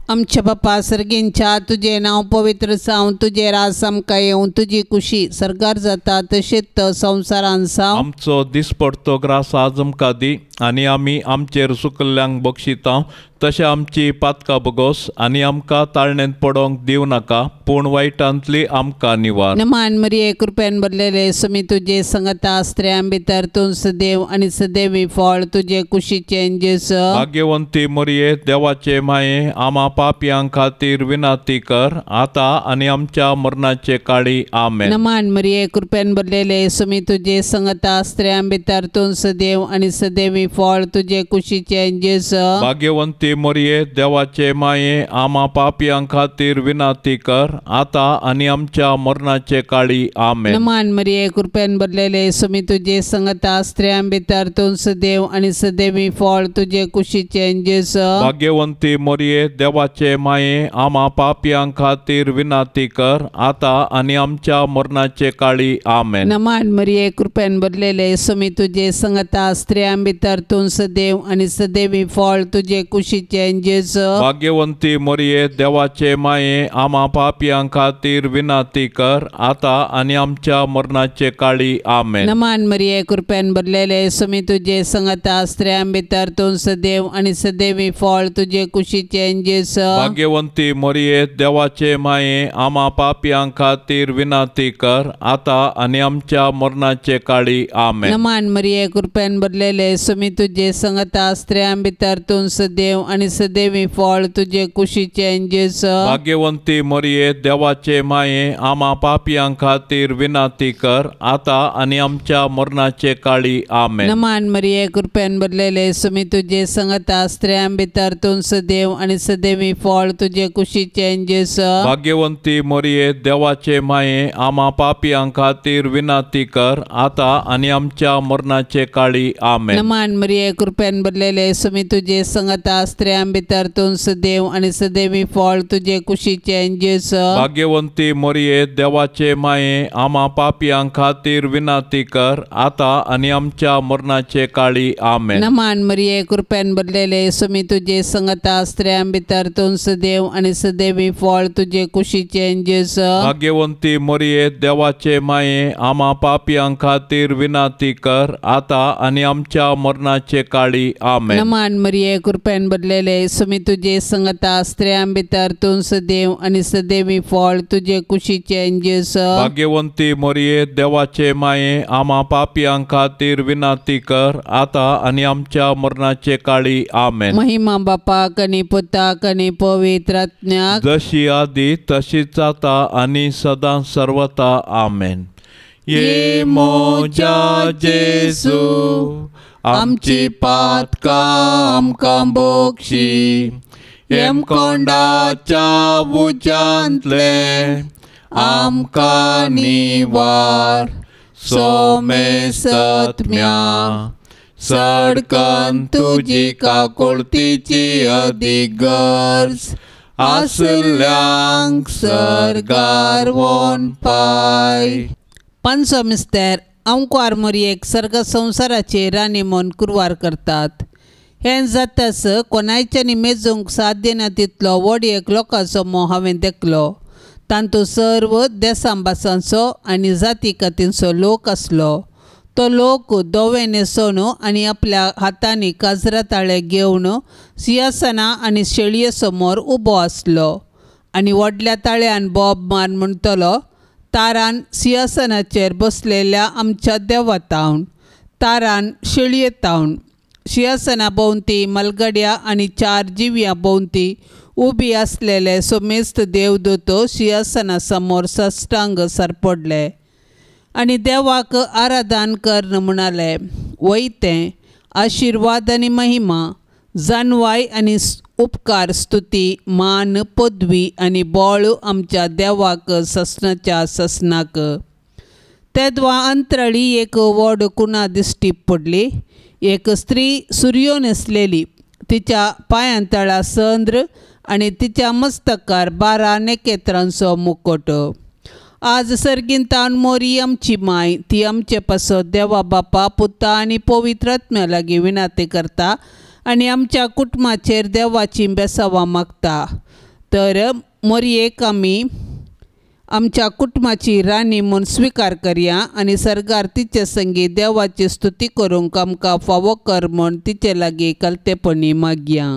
आमच्या बापा सर्गींच्या तुजें नांव पवित्र जावं, तुजें राज आमकां येवं, तुजी कुशी सर्गार जाता तशेंच संवसारान जावं। आमचो दिसपडतो ग्रास आज आमकां दी आनी आमी आमचेर सुकल्ल्यांक बक्षिता तशें आमची पातकां बगोस आनी आमकां ताळणेंत पडोंक दिवं नाका पूण वायटांतली आमकां निवार। नमान मरिये कृपेन भरलेले स्वामी तुजे संगता स्त्रियां भितर तूं सदैव आनी सदैवी फळ तुजे कुशीचें जेजू। भाग्यवंती मरिये देवाचे माये आमा पापयां खातीर विनंती कर आतां आनी आमच्या मरणाचे काळी आमेन। नमान मरिये कृपेन भरलेले स्वामी तुजे संगता स्त्रियां भितर तूं सदैव आनी सदैवी फळ तुजे कुशीचें जेजू। भाग्यवंती मरिये देवाचे माये आमा पापयां खातीर विनंती कर आतां आनी आमच्या मरणाचे काळी आमेन। नमान मरिये कृपेन भरलेले स्वामी तुजे संगता स्त्रियां भितर तूं सदैव आनी सदैवी फळ तुजे कुशीचें जेजू। भाग्यवंती मरिये देवाचे माये आमा पापयां खातीर विनंती कर आतां आनी आमच्या मरणाचे काळी आमेन। नमान मरिये कृपेन भरलेले स्वामी तुजे संगता स्त्रियां भितर तूं सदैव आनी सदैवी फळ तुजे कुशीचें जेजू। भाग्यवंती मरिये देवाचे माये आमा पापयां खातीर विनंती कर आतां आनी आमच्या मरणाचे काळी आमेन। नमान मरिये कृपेन भरलेले स्वामी तुजे संगता स्त्रियां भितर तूं सदैव आनी सदैवी फळ तुजे कुशीचें जेजू। भाग्यवंती मरिये देवाचे माये आमा पापयां खातीर विनंती कर आतां आनी आमच्या मरणाचे काळी आमेन। नमान मरिये कृपेन भरलेले स्वामी सुमी तुजे संगता स्त्रियां भितर तूं सदैव आनी सदैवी फळ तुजे कुशीचें जेजू। भाग्यवंती मरिये देवाचे माये आमा पापयां खातीर विनंती कर आता आनी आमच्या मरणाचे काळी आमेन। नमान मरिये कृपेन भरलेले सुमी तुजे संगता स्त्रियां भितर तूं सदैव आनी सदैवी फळ तुजे कुशीचें जेजू। भाग्यवंती मरिये देवाचे माये आमा पापयां खातीर विनंती कर आता आनी आमच्या मरणाचे काळी आमेन। नमान मरिये कृपेन भरलेले सुमी तुजे संगता स्त्रियां भितर तूं सदैव आनी सदैवी फळ तुजे कुशीचें जेजू। भाग्यवंती मरिये देवाचे माये आमा पापयां खातीर विनंती कर आता आनी आमच्या मरणाचे काळी आमेन। नमान मरिये कृपेन भरलेले सुमी तुजे संगता स्त्रियां भितर तूं सदैव आनी सदैवी फळ तुजे कुशीचें जेजू। भाग्यवंती मरिये देवाचे माये आमा पापयां खातीर विनंती कर आता आनी आमच्या मरणाचे काळी आमेन। नमान मरिये कृपेन भरलेले सुमी तुजे संगता स्त्रियां भितर तूं सदैव आनी सदैवी फळ तुजे कुशीचें जेजू। भाग्यवंती मरिये देवाचे माये आमा पापयां खातीर विनंती कर आता आनी आमच्या मरणाचे काळी आमेन। महिमा बापाक आनी पुताक आनी पवित्र आत्म्याक, जशी आदी तशीच आता आनी सदां सर्वता आमेन। ये मोजा जेजू आमची पातकां आमकां बोक्षी, हेमकोंडाच्या उज्यांतले आमकां निवार, सोमेसत्म्या सडकन तुजी काकुळतीची अदीक गरज आसल्यांक सर्गार वोन पाय। पांचो मिस्तेर अंकुआर मोरयेक सर्ग संवसाराचे राणी म्हूण कुरवार करतात। हें जातास कोणायच्यानी मेजूंक साध्य ना तितलो व्हड एक लोकांचो मोह हांवें देखलो। तांतू सर्व देसां भासांचो आनी जाती कातींचो लोक आसलो। तो लोक दोवे न्हेसोवन आनी आपल्या हातांनी काजरा ताळे घेवन सिंहासना आनी शेळये समोर उबो आसलो आनी व्हडल्या ताळ्यान बोब मार म्हणटलो, तारान सिंहासनाचेर बसलेल्या आमच्या देवातावन, तारान शेळयेतावन। सिंहासना भोंवती मलगड्या आनी चार जिव्यां भोंवती उबी आसलेले सोमेस्त देवदूत सिंहासना समोर साष्टांग सरपडले आनी देवाक आराधन कर म्हणाले, वयतें आशिर्वाद आनी महिमा, जानवाय आनी उपकार, स्तुती, मान, पदवी आनी बळ आमच्या देवाक ससनाच्या ससनाक। तेदवा अंतराळी एक व्हड कुणा दिश्टी पडली। एक स्त्री सुरयो न्हेसलेली, तिच्या पांयां तळा संद्र आनी तिच्या मस्तकार 12 नखेत्रांचो मुकोट। आज सर्गींतान मोरी आमची माय, ती आमचे पासत देवा बापा, पुता आनी पवित्र आत्म्या लागीं विनंती करता आनी आमच्या कुटुंबाचेर देवाची बेसावां मागता। तर मोरयेक आमी आमच्या कुटुंबाची राणी म्हूण स्विकार करया आनी सर्गार तिचे संगी देवाची स्तुती करूंक आमकां फावो कर म्हूण तिचे लागीं कलतेपणी मागया।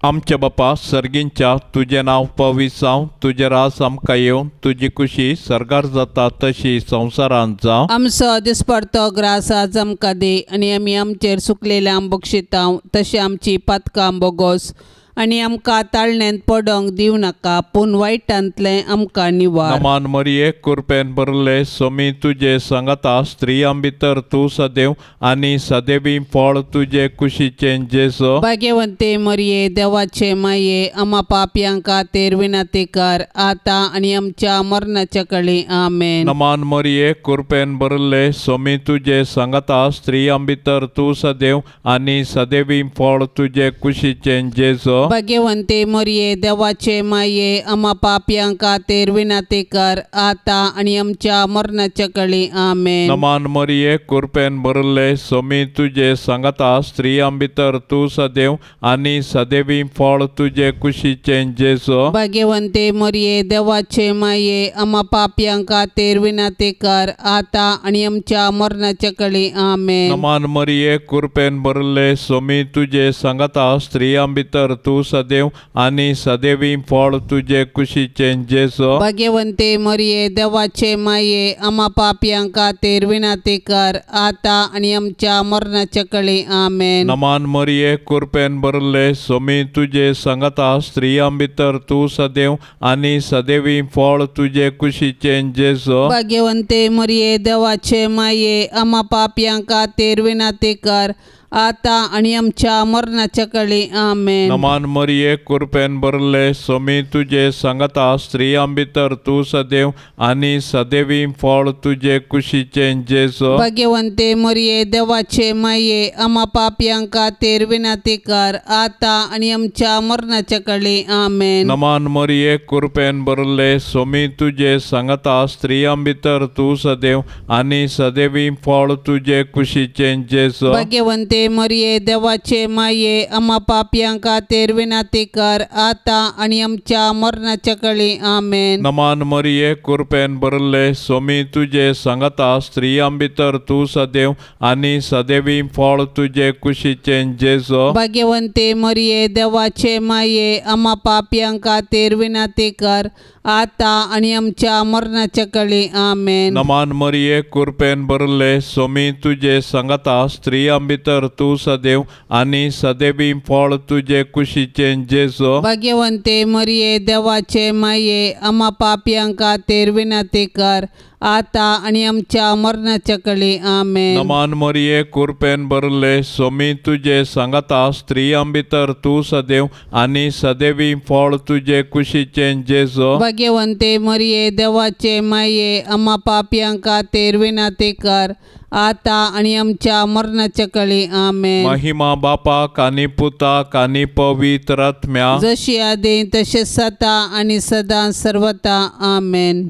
आमच्या बापा सर्गींच्या, तुजें नांव पवित्र जावं, तुजें राज आमकां येवं, तुजी कुशी सर्गार जाता तशी संवसारांत जावं। आमचो दिसपडतो ग्रास आज आमकां दी आनी आमी आमचेर सुकलेल्या बक्षितांव तशें आमची पातकां बोगोस आनी आमकां ताळण्यांत पडोंक दिवं नाका, पूण वायटांतलें आमकां निवार। नमान मरिये कृपेन भरले, सोमी तुजे संगता, स्त्रियां भितर तूं सदैव आनी सदैवी फळ तुजे कुशीचें जेजू। भाग्यवंते मरिये देवाचे माये, आमा पापयां खातीर विनंती कर आतां आनी आमच्या मरणाच्या कळी आमेन। नमान मरिये कृपेन भरले, सोमी तुजे संगता, स्त्रियां भितर तूं सदैव आनी सदैवी फळ तुजे कुशीचें जेजू। भाग्यवंते मरिये देवाचे माये, आमा पापयां खातीर विनंती कर आतां आनी आमच्या मरणाच्या कळी आमेन। नमान मरिये कृपेन भरले, सोमी तुजे संगता, स्त्रियां भितर तूं सदैव आनी सदैवी फळ तुजे कुशीचें जेजू। भाग्यवंते मरिये देवाचे माये, आमा पापयां खातीर विनंती कर आतां आनी आमच्या मरणाच्या कळी आमेन। नमान मरिये कृपेन भरले, सोमी तुजे संगता, स्त्रियां भितर तूं तूं सदैव आनी सदैवी फळ तुजे कुशीचें जेजू। भाग्यवंते मरिये देवाचे माये आमा पापयां खातीर विनंती कर आतां आनी आमच्या मरणाच्या कळी। आमेन। नमान मरिये कृपेन भरले स्वामी तुजे संगता स्त्रियां भितर तूं सदैव आनी सदैवी फळ तुजे कुशीचें जेजू। भाग्यवंते मरिये देवाचे माये आमा पापयां खातीर विनंती कर आतां आनी आमच्या मरणाच्या कळी। आमेन। नमान मरिये कृपेन भरले स्वामी तुजे संगता स्त्रियां भितर तूं सदैव आनी सदैवी फळ तुजे कुशीचें जेजू। भाग्यवंते मरिये देवाचे माये आमा पापयां खातीर विनंती कर आतां आनी आमच्या मरणाच्या कळी। आमेन। नमान मरिये कृपेन भरले स्वामी तुजे संगता स्त्रियां भितर तूं सदैव आनी सदैवी फळ तुजे कुशीचें जेजू। भाग्यवंते मरिये देवाचे माये आमा पापयां खातीर विनंती कर आतां आनी आमच्या मरणाच्या कळी। आमेन। नमान मरिये कृपेन भरले स्वामी तुजे संगता स्त्रियां भितर तूं सदैव आनी सदैवी फळ तुजे कुशीचें जेजू। भाग्यवंते मरिये देवाचे माये आमा पापयां खातीर विनंती कर आतां आनी आमच्या मरणाच्या कळी। आमेन। नमान मरिये कृपेन भरले स्वामी तुजे संगता स्त्रियां भितर तूं सदैव आनी सदैवी फळ तुजे कुशीचें जेजू। भाग्यवंते मरिये देवाचे माये आमा पापयां खातीर विनंती कर आतां आनी आमच्या मरणाच्या कळी। आमेन। नमान मरिये कृपेन भरले स्वामी तुजे संगता स्त्रियां भितर तूं सदैव आनी सदैवी फळ तुजे कुशीचें जेजू। भाग्यवंते मरिये देवाचे माये आमा पापयां खातीर विनंती कर आतां आनी आमच्या मरणाच्या कळी। आमेन। महिमा बापाक आनी पुताक आनी पवित्र आत्म्याक, जशी आदी तशें सदा आनी सदां सर्वता। आमेन।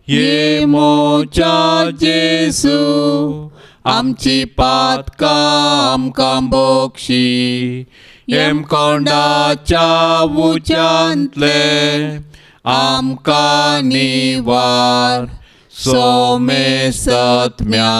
ये मोच्या जेजू आमची पातकां आमकां बोक्षी, येमकोंडाच्या उच्यांतले आमकां निवार, सोमे सत्म्या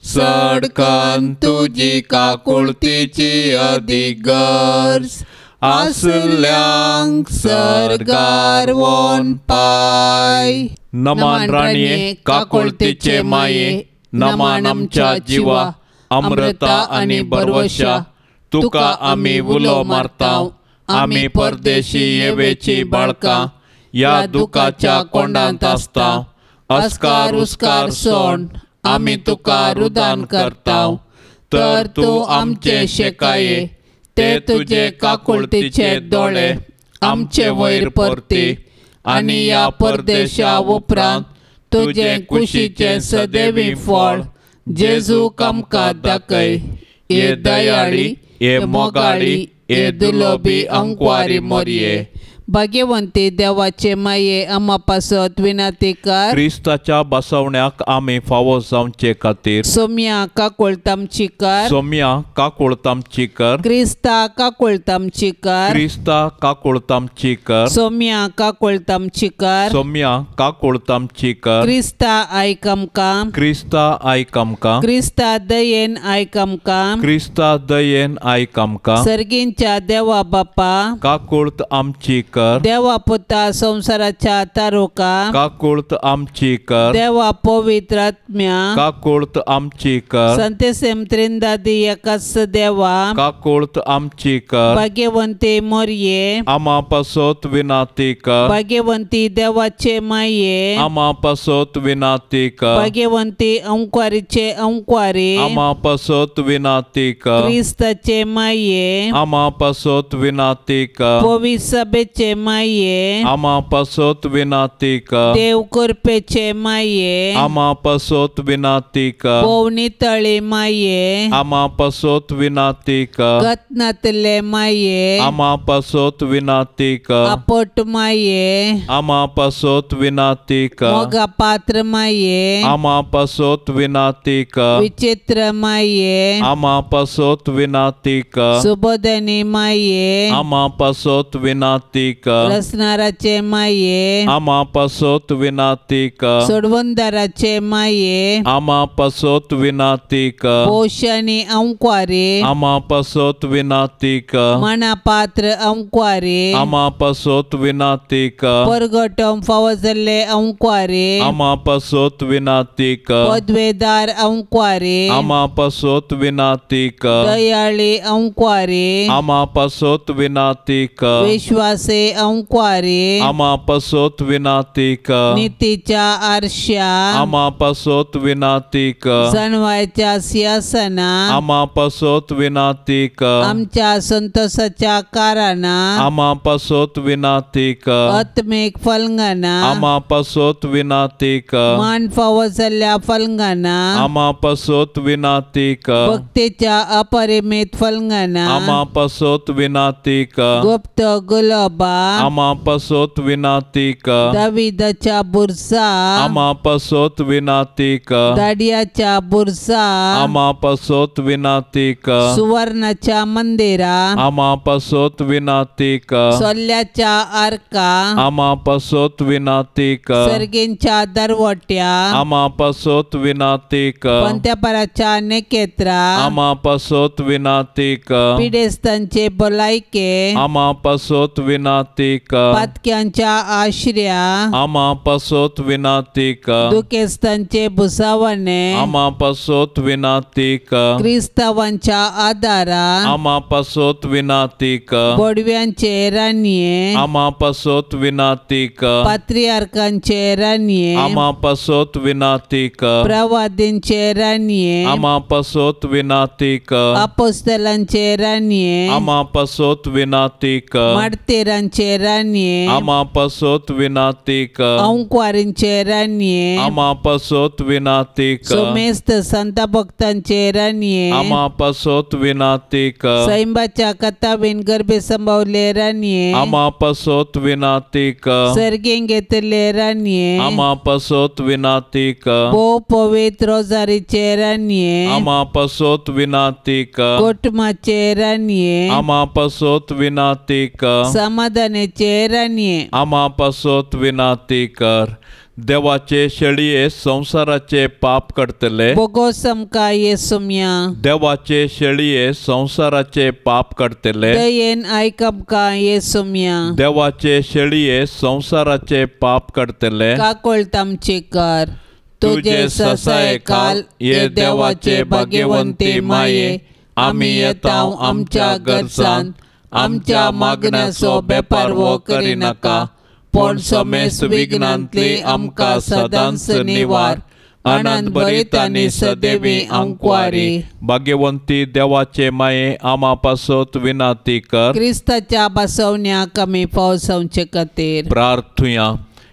सडकन तुजी काकुळतीची अदीक गरज आसल्यांक सर्गार वोन पाय। नमान राणये काकुळतीचे माये, नमान आमच्या जिवा अमृता आनी बरवशा, तुका आमी उलो मारता, आमी परदेशी येवेची बाळकां ह्या दुखाच्या कोंडांत आसता, अस्कार उस्कार सोण आमी तुका रुदान करता, तर तूं आमचे शेकाये ते तुजे काकुळतीचे दोळे आमचे वयर परती आनी ह्या परदेशा उपरांत तुजे कुशीचें सदैवी फळ जेजू आमकां दाखय। हे दयाळी, हे मोगाळी, हे दुलोबी अंकवारी मोरये, भाग्यवंती देवाचे माये आमा पासत विनंती कर। क्रिस्ताच्या बसवण्याक आमी फावो जावचे खातीर सोम्या काकुळत आमची कर, सोम्या काकुळत आमची कर, क्रिस्ता काकुळत आमची कर, क्रिस्ता काकुळत आमची कर, सोम्या काकुळत आमची कर, सोम्या काकुळत आमची कर, क्रिस्ता आयक आमकां, क्रिस्ता आयक आमकां, क्रिस्ता दयेन आयक आमकां, क्रिस्ता दयेन आयक आमकां, सर्गींच्या देवा बापा काकुळत आमची कर, देवा पुता संसाराच्या तारुका काकुळत आमची कर, देवा पवित्र आत्म्या काकुळत आमची कर, संतेसेम त्रिंदादी एकाच देवा काकुळत आमची कर, भाग्यवंती मोरये आमा पासत विनंती कर, भाग्यवंती देवाचे माये आमा पासत विनंती कर, भाग्यवंती अंकवारीचे अंकवारी आमा पासत विनंती कर, क्रिस्ताचे माये आमा पासत विनंती कर, पवित्र सभेचे माये आमा पासत विनंती कर, देव कृपेचे माये आमा पासत विनंती कर, पोवणी तळी माये आमा पासत विनंती कर, गतनातले माये आमा पासत विनंती कर, आपट माये आमा पासत विनंती कर, मोगा पात्र माये आमा पासत विनंती कर, विचित्र माये आमा पासत विनंती कर, सुबोधनी माये आमा पासत विनंती कर। रसनाराचे माये आमा पासत विनाती कर। सोडवंदाराचे माये आमा पासत विनाती कर। पोशानी अंक्वारे आमा पासत विनाती कर। मनापात्र अंक्वारे आमा पासत विनाती कर। परगटम फावो जाल्ले अंक्वारे आमा पासत विनाती कर। पदवेदार अंक्वारे आमा पासत विनाती कर। दयाळी अंक्वारे आमा पासत विनाती कर। विश्वासे अंक्वारे आमा पासत विनाती कर। नीतीच्या आरश्या आमा पासत विनाती कर। जनवायच्या सिंहासना आमा पासत विनाती कर। आमच्या संतोषाच्या कारणां आमा पासत विनाती कर। आत्मिक फलंगाना आमा पासत विनाती कर। मान फावो जाल्ल्या फलंगाना आमा पासत विनाती कर। भक्तीच्या अपरिमित फलंगाना आमा पासत विनाती कर। गुप्त गुलाबा आमा पासत विनाती कर। दाविदाच्या बुरसा आमा पासत विनाती कर। दाडियाच्या बुरसा आमा पासत विनाती कर। सुवर्णाच्या मंदिरा आमा पासत विनाती कर। सोल्याच्या आरका आमा पासत विनाती कर। सर्गींच्या दरवट्या आमा पासत विनाती कर। पंत्यापराच्या नेकेत्रा आमा पासत विनाती कर। पिडेस्तांचे भलायके आमा पासत विनाती कर। पातक्यांच्या आश्र्या आमा पासत विनाती कर। दुखेस्तांचे भुसावणे आमा पासत विनाती कर। क्रिस्तावांच्या आदारा आमा पासत विनाती कर। बोडव्यांचे राणये आमा पासत विनाती कर। पात्रियार्कांचे राणये आमा पासत विनाती कर। प्रवादींचे राणये आमा पासत विनाती कर। अपोस्तलांचे राणये आमा पासत विनाती कर। मार्तीरांचे राणये आमा पासत विनाती कर। अंक्वारींचे राणये आमा पासत विनाती कर। सोमेस्त संत भक्तांचे राणये आमा पासत विनाती कर। सैंबाच्या कथाबीन गर्भे संभवले राणये आमा पासत विनाती कर। सर्गें घेतले राणये आमा पासत विनाती कर। भोव पवित्र रोजारीचे राणये आमा पासत विनाती कर। कोटमाचे राणये आमा पासत विनाती कर। समाधानाचे राणये आमा पासत विनाती कर। देवाचे शेळये संवसाराचे पाप काडटले बोगोस आमकां येसुम्या। देवाचे शेळये संवसाराचे पाप काडटले दयेन आयक आमकां येसुम्या। देवाचे शेळये संवसाराचे पाप काडटले काकोळत आमची कर। तुजे ससायकाल ये देवाचे भाग्यवंती माये आमी येता आमच्या गरजान आमच्या मागण्याचो बेपारवो करिनाका पूण समेस विघ्नांतली आमकां सदांच निवार। आनंद भरीत आनी सदैवी आंकवारी भाग्यवंती देवाचे माये आमा पासत विनाती कर। क्रिस्ताच्या बसवण्याक आमी पावसावचे खातीर प्रार्थुया।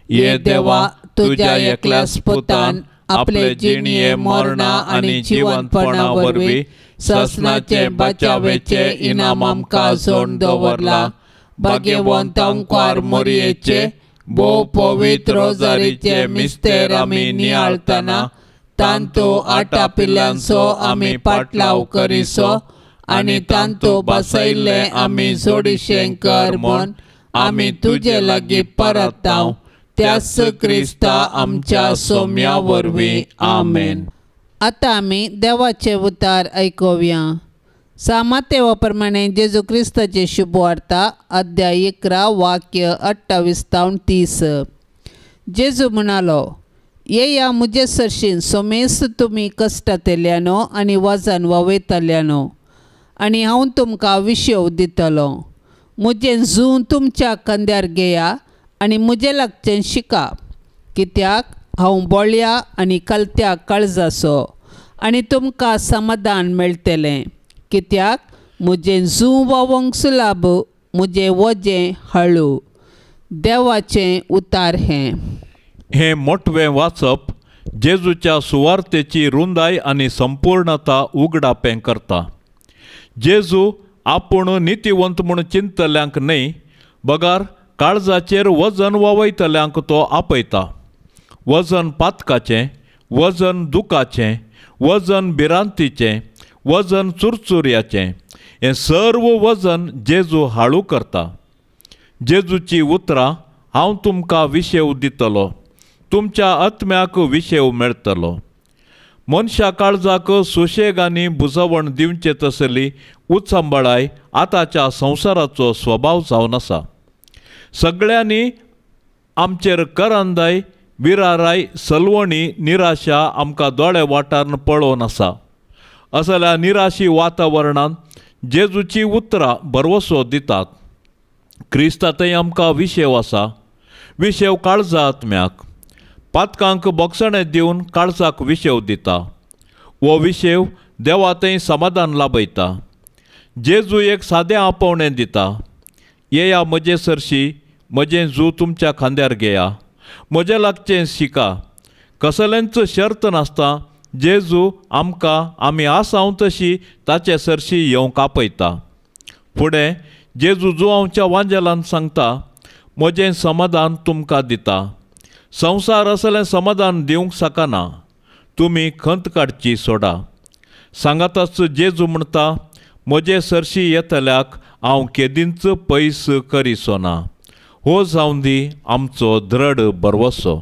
ये देवा तुज्या एकल्याच पुतान आपले जिणये मरणा आनी जिवंतपणा वरवीं ससनाचे बचावेचे इनाम आमकां जोडून दवरला। भाग्यवंत अंकवार मोरयेचे भोव पवित्र रोजारीचे मिस्तेर आमी नियाळतना तांतू आटापिल्ल्यांचो आमी पाटलाव करिसो आनी तांतू बसयल्ले आमी जोडीशें कर म्हूण आमी तुजे लागीं परताव त्याच क्रिस्ता आमच्या सोम्या वरवीं आमेन। आतां आमी देवाचे उतार आयकुया। सामातेवा प्रमाणे जेजू क्रिस्ताचे शुभवार्ता अध्याय 11 वाक्य 28 तावन 30। जेजू म्हणालो, येया म्हजे सरशीन सोमेस्त तुमी कश्टांतल्यानो आनी वजन वावयतल्यानो आनी हांव तुमकां विशेव दितलो। म्हजें जूं तुमच्या खांद्यार घेया आनी म्हजे लागचें शिका, कित्याक हांव बोळ्या आनी कलत्या काळजाचो आनी तुमकां समाधान मेळटलें, कित्याक म्हजें जूं वावंक सुलाभ, म्हजें वजें हळू। देवाचें उतार हें। हें मोटवें वाचप जेजूच्या सुवार्तेची रुंदाय आनी संपूर्णता उगडापें करता। जेजू आपूण नितीवंत म्हूण चिंतल्यांक न्हय बगार काळजाचेर वजन वावयतल्यांक तो आपयता। वजन पातकाचें, वजन दुखाचें, वजन भिरांतीचें, वजन चुरचुऱ्याचें, हें सर्व वजन जेजू हाळू करता। जेजूची उतरां हांव तुमकां विशेव दितलो, तुमच्या आत्म्याक विशेव मेळटलो. मनशा काळजाक सुशेग आनी बुजवण दिवचे तसली उचांबळाय आतांच्या संवसाराचो स्वभाव जावन आसा. सगळ्यांनी आमचेर करंदाय, विराराय, सलवणी, निराशा आमकां दोळे वाठारान पळोवन आसा. असल्या निराशी वातावरणांत जेजूची उतरां भरवसो दितात. क्रिस्तांतय आमकां विशेव आसा, विशेव काळजा आत्म्याक. पातकांक बोगसणें दिवन काळजाक विशेव दिता. हो विशेव देवातय समाधान लाभयता. जेजू एक सादें आपोवणें दिता, येया म्हजे सरशी, म्हजें जू तुमच्या खांद्यार घेया, म्हजें लागचें शिका. कसलेंच शर्त नासता जेजू आमकां आमी आसाव तशी ताचे सरशी येवंक आपयता. फुडें जेजू जुवांवच्या वांजेलान सांगता, म्हजें समाधान तुमकां दिता, संवसार असलें समाधान दिवंक शकना, तुमी खंत काडची सोडा. सांगाताच जेजू म्हणटा, म्हजे सरशी येतल्याक हांव केदींच पयस करिसो ना. हो जावन दी आमचो दृढ भरवसो.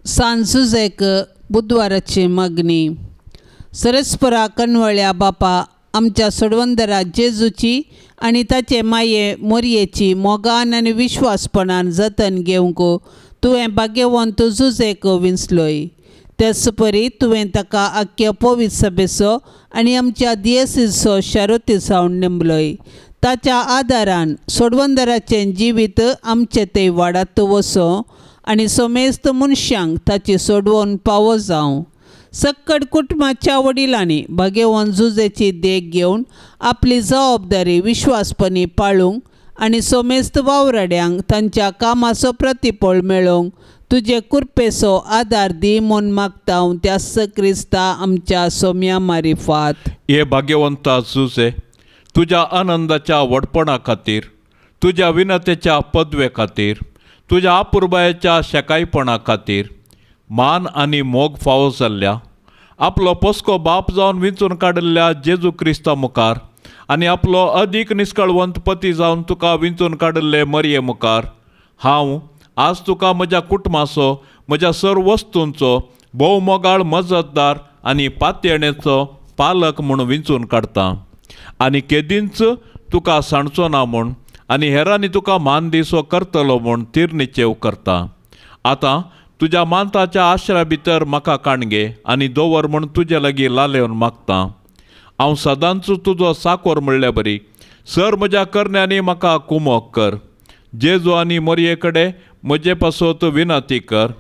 सांजुजेक बुधवाराची मागणी. सरस्परा कनवळ्या बापा, आमच्या सोडवंदरा जेजूची आनी ताचे माये मोरयेची मोगान आनी विश्वासपणान जतन घेवंक तुवें भाग्यवंत जुजेक विंचलोय. तेच परी तुवें ताका आख्या पवित्र सभेचो आनी आमच्या दियेसीचो शारोती जावन नेमलोय. ताच्या आदारान सोडवंदराचें जिवीत आमचें तें वाडात वचो आनी समेस्त मनशांक ताची सोडवण पावो जावं. सक्कड कुटुंबाच्या वडिलांनी भाग्यवंत जुजेची देख घेवन आपली जबाबदारी विश्वासपणी पाळूंक आनी समेस्त वावराड्यांक तांच्या कामाचो प्रतिफळ मेळोवंक तुजे कृपेचो आदार दी म्हूण मागता त्यास क्रिस्ता आमच्या सोम्या मारिफात. हे भाग्यवंता जुजे, तुज्या आनंदाच्या व्हडपणा खातीर, तुज्या विनतेच्या पदवे खातीर, तुज्या अपुरबायेच्या शेकायपणा खातीर मान आनी मोग फावो जाल्ल्या आपलो पोसको बाप जावन विंचून काडिल्ल्या जेजू क्रिस्ता मुखार आनी आपलो अदीक निस्कळवंत पती जावन तुका विंचून काडिल्ले मरये मुखार हांव आज तुका म्हज्या कुटुंबाचो, म्हज्या सर्व वस्तूंचो भोव मोगाळ मजतदार आनी पातयेणेचो पालक म्हूण विंचून काडटा आनी केदींच तुका सांडचो ना म्हूण आनी हेरांनी तुका मान दिसो करतलो म्हूण तिरनिचेव करता. आतां तुज्या मानताच्या आश्रा भितर म्हाका काणगे आनी दवर म्हूण तुजे लागीं लालेवन मागता. हांव सदांच तुजो साकोर म्हणल्या बरी सर म्हज्या करण्यांनी म्हाका कुमोक कर. जेजू आनी मोरये कडेन म्हजे पासत विनंती कर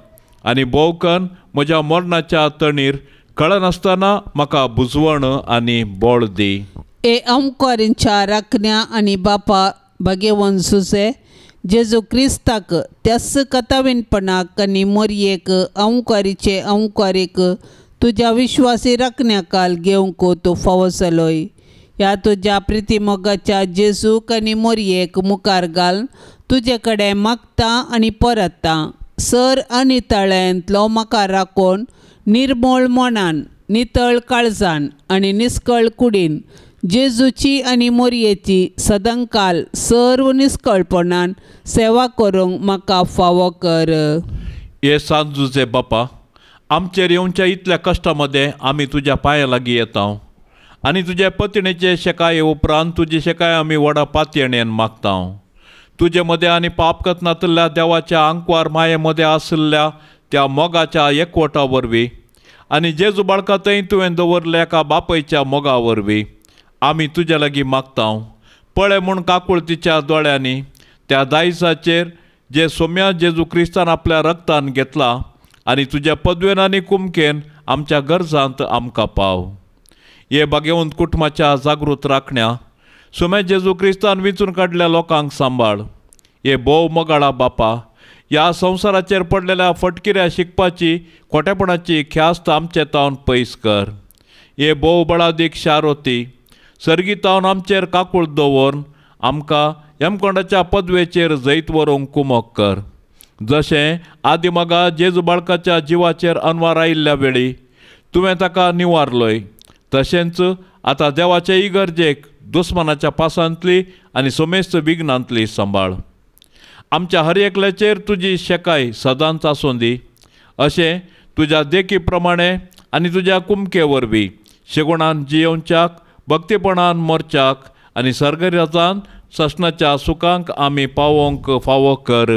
आनी भोवकन म्हज्या मरणाच्या तणीर कळनासतना म्हाका बुजवण आनी बळ दी. ए अंकारींच्या राखण्या आनी बापा भाग्यवंत जुजे, जेजू क्रिस्ताक त्याच कथावीनपणाक आनी मोरयेक अंकारीचे अंकारीक तुज्या विश्वासी राखण्याकाल घेवंक तूं फावो जालोय. ह्या तुज्या प्रितीमोगाच्या जेजूक आनी मोरयेक मुखार घाल तुजे कडेन मागता आनी परत्ता. सर आनी तळ्यांतलो म्हाका राखून निर्मळ मनान, नितळ काळजान आनी निस्कळ कुडीन जेजूची आनी मोरयेची सदांकाल सर्व निस्कळपणान सेवा करूंक म्हाका फावो कर. हे सांजुजे बापा, आमचेर येवच्या इतल्या कश्टा मदें आमी तुज्या पांया लागीं येता आनी तुज्या पत्नीचे शेकाये उपरांत तुजी शेकाय आमी व्हडा पातयेणेन मागता. तुजे मदें आनी पाप कतनातल्या देवाच्या आंकवार माये मदें आशिल्ल्या त्या मोगाच्या एकवटा वरवीं आनी जेजू बाळका थंय तुवें दवरल्या एका बापयच्या मोगा वरवीं आमी तुज्या लागीं मागता. पळय म्हूण काकुळतीच्या दोळ्यांनी त्या दायजाचेर जे सोम्या जेजू क्रिस्तान आपल्या रक्तान घेतला आनी तुज्या पदवेन आनी कुमकेन आमच्या गरजांत आमकां पाव. हे भाग्यवंत कुटुंबाच्या जागृत राखण्या सोम्या जेजू क्रिस्तान विंचून काडल्या लोकांक सांबाळ. हे भोव मोगाळा बापा, ह्या संवसाराचेर पडलेल्या फटकिऱ्या शिकपाची खोटेपणाची ख्यास्त आमचे तावन पयस कर. हे भोव बळादीक शारोती सर्गीतावन आमचेर काकूळ दवरून आमकां यमकोंडाच्या पदवेचेर जैत व्हरूंक कुमक कर. जशें आदिमगा जेजू बाळकाच्या जिवाचेर अनवार आयिल्ल्या वेळी तुवें ताका निवारलोय, तशेंच आतां देवाचे इगर्जेक दुस्मानाच्या पासांतली आनी सोमेस्त विघ्नांतली सांबाळ. आमच्या हर एकल्याचेर तुजी शेकाय सदांच आसूं दी. अशें तुज्या देखी प्रमाणे आनी तुज्या कुमके वरवीं शेगुणान जियोवच्याक, भक्तीपणान मोरच्याक आनी सर्गराजान ससनाच्या सुखांक आमी पावोवंक फावो कर.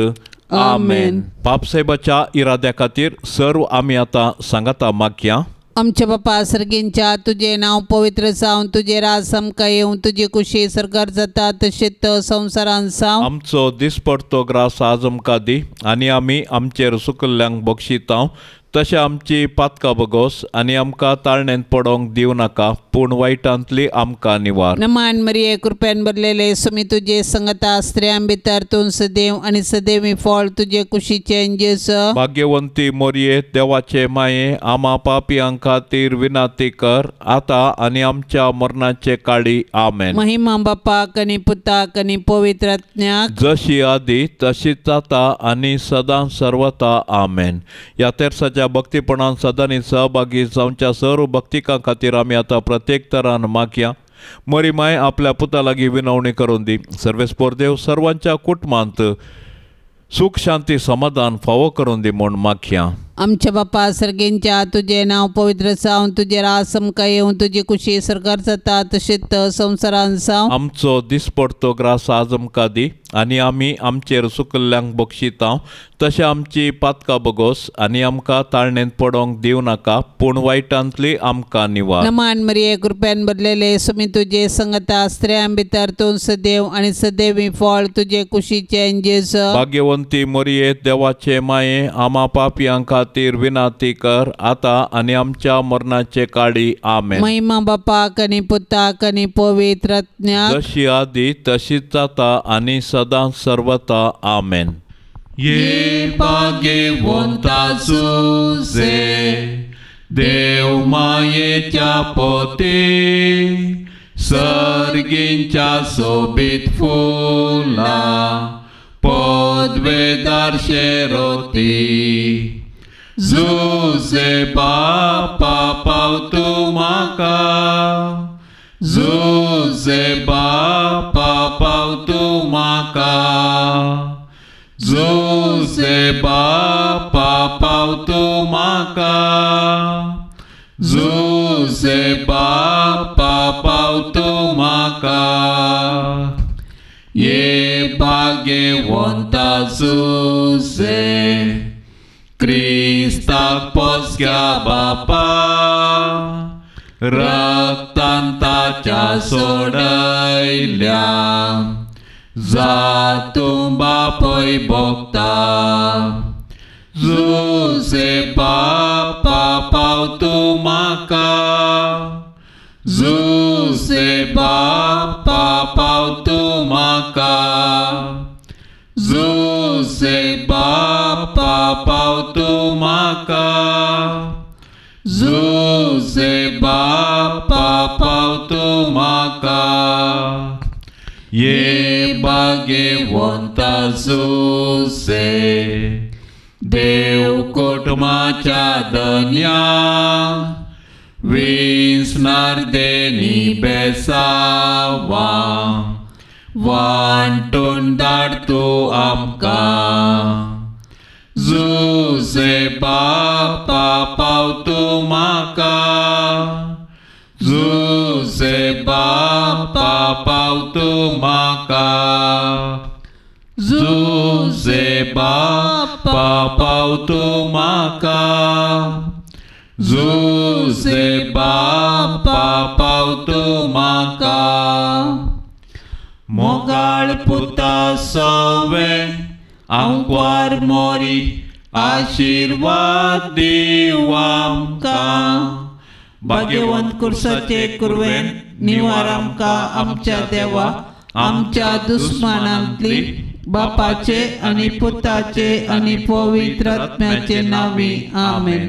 आमेन. बापसाहेबाच्या इराद्या खातीर सर्व आमी आतां सांगाता मागया. आमच्या बापा सर्गींच्या तुजें नांव पवित्र जावं, तुजें राज आमकां येवं, तुजी कुशी सरकार जाता तशेंच संवसारान जावं. आमचो दिसपडतो ग्रास आज आमकां दी आनी आमी आमचेर सुकल्ल्यांक बक्षितांव तशें आमची पातकां बगोस आनी आमकां ताळणेंत पडोवंक दिवं नाका, पूण वायटांतली आमकां निवार. नमान मरिये, कृपेन भरलेले, सुमी तुजे संगता, स्त्रियां भितर तूं सदैव आनी सदैवी फळ तुजे कुशीचें जेजू. भाग्यवंती मोरये, देवाचे माये, आमा पापयां खातीर विनाती कर आतां आनी आमच्या मरणाचे काळी. आमेन. महिमा बापाक आनी पुताक आनी पवित्र आत्म्याक, जशी आदी तशीच आतां आनी सदां सर्वता. आमेन. ह्या तेर्साच्या भक्तीपणान सदांनी सहभागी जावच्या सर्व भक्तिकां खातीर आमी आतां प्रत्येक तरान मागया. मरी माय आपल्या पुता लागीं विनवणी करून दी. सर्वेस्पोर देव सर्वांच्या कुटुंबांत सुख शांती समाधान फावो करून दी म्हूण मागया. आमच्या बापा सर्गींच्या तुजें नांव पवित्र जावं, तुजें राज आमकां येवं, तुजी कुशी सरकार जाता तशेंच संवसारान जावं. आमचो दिसपडतो ग्रास आज आमकां दी आनी आमी आमचेर सुकल्ल्यांक बक्षितांव तशें आमची पातकां बगोस आनी आमकां ताळणेंत पडोवंक दिवं नाका, पूण वायटांतली आमकां निवार. नमान मरिये, कृपेन भरलेले, सुमी तुजे संगता, स्त्रियां भितर तूं सदैव आनी सदैवी फळ तुजे कुशीचें जेजू. भाग्यवंती मोरये, देवाचे माये, आमा पापयां खातीर विनाती कर आतां आनी आमच्या मरणाचे काळी. आमेन. महिमा बापाक आनी पुताक आनी पवित्र आत्म्याक, जशी आदी तशीच आतां आनी सदां सर्वता. आमेन. ये भाग्यवंता जुजे देव मायेच्या पोती, सर्गींच्या सोबीत फुलां पदवेदार शेरोती. जुजे बापा पाव तूं म्हाका, जुजे बापा पाव तूं म्हाका, जुजे बापा पाव तूं म्हाका, जुजे बापा पाव तूं म्हाका. ये भाग्यवंता जुजे क्रिस्ताक पोसक्या बापा, रक्तान ताच्या सोडयल्या जातूं बापय भोगता. जुजे बापा पाव तूं म्हाका, जुजे बापा पाव तूं म्हाका, जुजे बापा पाव तूं म्हाका, जुजे बापा पाव तूं म्हाका. ये भाग्यवंता जुजे देव कुटुंबाच्या धन्या, विसनार देणी बेसावा वांटून धाड तूं आमकां. जुजे बापा पाव तूं म्हाका, जुजे बापा पाव तूं म्हाका, जुजे बापा पाव तूं म्हाका, जुजे बापा पाव तूं म्हाका. मोगाळ पुता सवे आंकवार मोरी आशिर्वाद दीव आमकां. भाग्यवंत कुर्साचे कुरवेन निवार आमकां आमच्या देवा, आमच्या दुस्मानांतली बापाचे आनी पुताचे आनी पवित्र आत्म्याचे नांवी. आमेन.